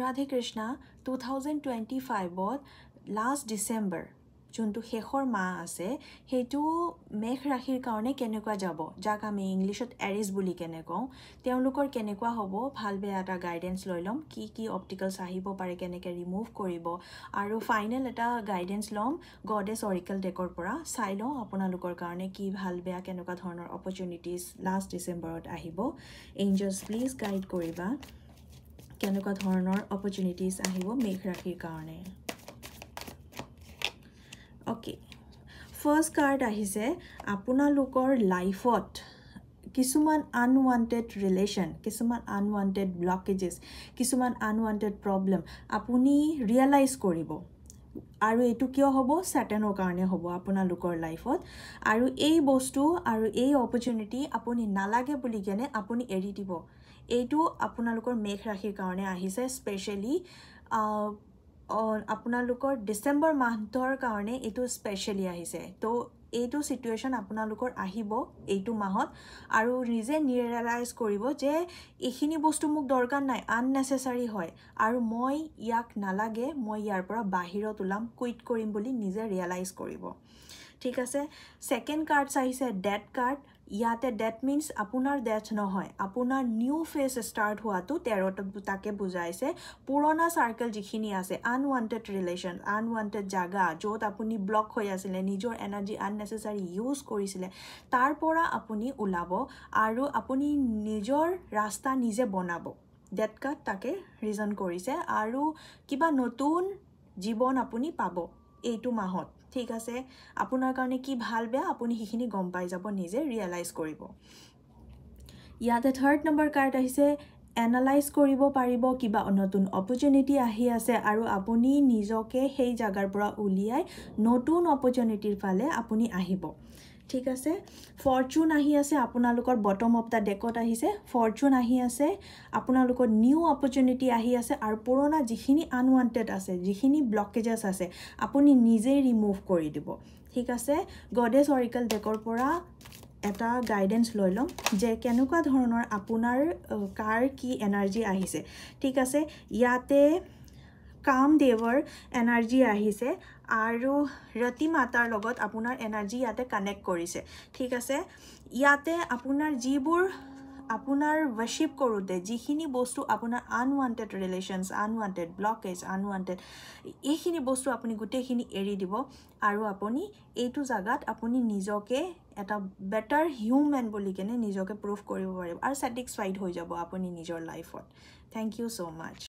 Radhe Krishna. 2025ত last December যোনটো শেষৰ মাহ আছে, সেইটো মেষ ৰাশিৰ কাৰণে কেনেকুৱা যাব, যাক আমি ইংলিছত এৰিজ বুলি কেনে কওঁ, তেওঁলোকৰ কেনেকুৱা হ'ব, ভাল বেয়া এটা গাইডেঞ্চ লৈ ল'ম। কি কি অবষ্টেকলছ আহিব পাৰে, কেনেকৈ ৰিমুভ কৰিব আৰু ফাইনেল এটা গাইডেঞ্চ ল'ম গডেছ অৰিকেল ডেকৰ পৰা। চাই লওঁ আপোনালোকৰ কাৰণে কি ভাল বেয়া, কেনেকুৱা ধৰণৰ অপৰচুনিটিজ লাষ্ট ডিচেম্বৰত আহিব। এঞ্জেলছ, প্লিজ গাইড কৰিবা, কেনেকুৱা ধৰণৰ অপৰচুনিটিজ আহিব মেষ ৰাশিৰ কাৰণে। অ'কে, ফাৰ্ষ্ট কাৰ্ড আহিছে, আপোনালোকৰ লাইফত কিছুমান আনৱান্টেড ৰিলেশ্যন, কিছুমান আনৱান্টেড ব্লকেজেছ, কিছুমান আনৱান্টেড প্ৰব্লেম আপুনি ৰিয়েলাইজ কৰিব। আৰু এইটো কিয় হ'ব? ছেটেনৰ কাৰণে হ'ব আপোনালোকৰ লাইফত। আৰু এই বস্তু আৰু এই অপৰচুনিটি আপুনি নালাগে বুলি কেনে আপুনি এৰি দিব। এইটো আপোনালোকৰ মেষ ৰাশিৰ কাৰণে আহিছে। স্পেচিয়েলি আপোনালোকৰ ডিচেম্বৰ মাহটোৰ কাৰণে এইটো স্পেচিয়েলি আহিছে। তো এইটো চিটুৱেশ্যন আপোনালোকৰ আহিব এইটো মাহত আৰু নিজে ৰিয়েলাইজ কৰিব যে এইখিনি বস্তু মোক দৰকাৰ নাই, আননেচেচাৰী হয় আৰু মই ইয়াক নালাগে, মই ইয়াৰ পৰা বাহিৰত ওলাম, কুইট কৰিম বুলি নিজে ৰিয়েলাইজ কৰিব। ঠিক আছে। ছেকেণ্ড কাৰ্ডছ আহিছে ডেথ কাৰ্ড। ইয়াতে ডেথ মিনছ আপোনাৰ ডেথ নহয়, আপোনাৰ নিউ ফেজ ষ্টাৰ্ট হোৱাটো টেৰ'ত তাকে বুজাইছে। পুৰণা চাৰ্কেল যিখিনি আছে, আনৱান্টেড ৰিলেশ্যন, আনৱান্টেড জাগা য'ত আপুনি ব্লক হৈ আছিলে, নিজৰ এনাৰ্জি আননেচেচাৰী ইউজ কৰিছিলে, তাৰ পৰা আপুনি ওলাব আৰু আপুনি নিজৰ ৰাস্তা নিজে বনাব। ডেথ কাৰ্ড তাকে ৰিজন কৰিছে আৰু কিবা নতুন জীৱন আপুনি পাব এইটো মাহত। ঠিক আছে। আপোনাৰ কাৰণে কি ভাল বেয়া আপুনি সেইখিনি গম পাই যাব, নিজে ৰিয়েলাইজ কৰিব। ইয়াতে থাৰ্ড নম্বৰ কাৰ্ড আহিছে, এনালাইজ কৰিব পাৰিব, কিবা নতুন অপৰচুনিটি আহি আছে আৰু আপুনি নিজকে সেই জাগাৰ পৰা উলিয়াই নতুন অপৰচুনিটিৰ ফালে আপুনি আহিব। ঠিক আছে। ফৰচুন আহি আছে আপোনালোকৰ, বটম অফ the ডেকত আহিছে। ফৰচুন আহি আছে আপোনালোকৰ, নিউ অপৰচুনিটি আহি আছে আৰু পুৰণা যিখিনি আনৱান্টেড আছে, যিখিনি ব্লকেজেছ আছে, আপুনি নিজেই ৰিমুভ কৰি দিব। ঠিক আছে। গডেছ অৰিকেল ডেকৰ পৰা এটা গাইডেঞ্চ লৈ ল'ম যে কেনেকুৱা ধৰণৰ আপোনাৰ কাৰ কি এনাৰ্জি আহিছে। ঠিক আছে। ইয়াতে কামদেৱৰ এনাৰ্জি আহিছে আৰু ৰতি মাতাৰ লগত আপোনাৰ এনাৰ্জি ইয়াতে কানেক্ট কৰিছে। ঠিক আছে। ইয়াতে আপোনাৰ যিবোৰ আপোনাৰ ৱৰ্শ্বিপ কৰোঁতে যিখিনি বস্তু আপোনাৰ unwanted relations, unwanted blockage, unwanted এইখিনি বস্তু আপুনি গোটেইখিনি এৰি দিব আৰু আপুনি এইটো জাগাত আপুনি নিজকে এটা বেটাৰ হিউমেন বুলি কেনে নিজকে প্ৰুভ কৰিব পাৰিব আৰু ছেটিছফাইড হৈ যাব আপুনি নিজৰ লাইফত। Thank you so much.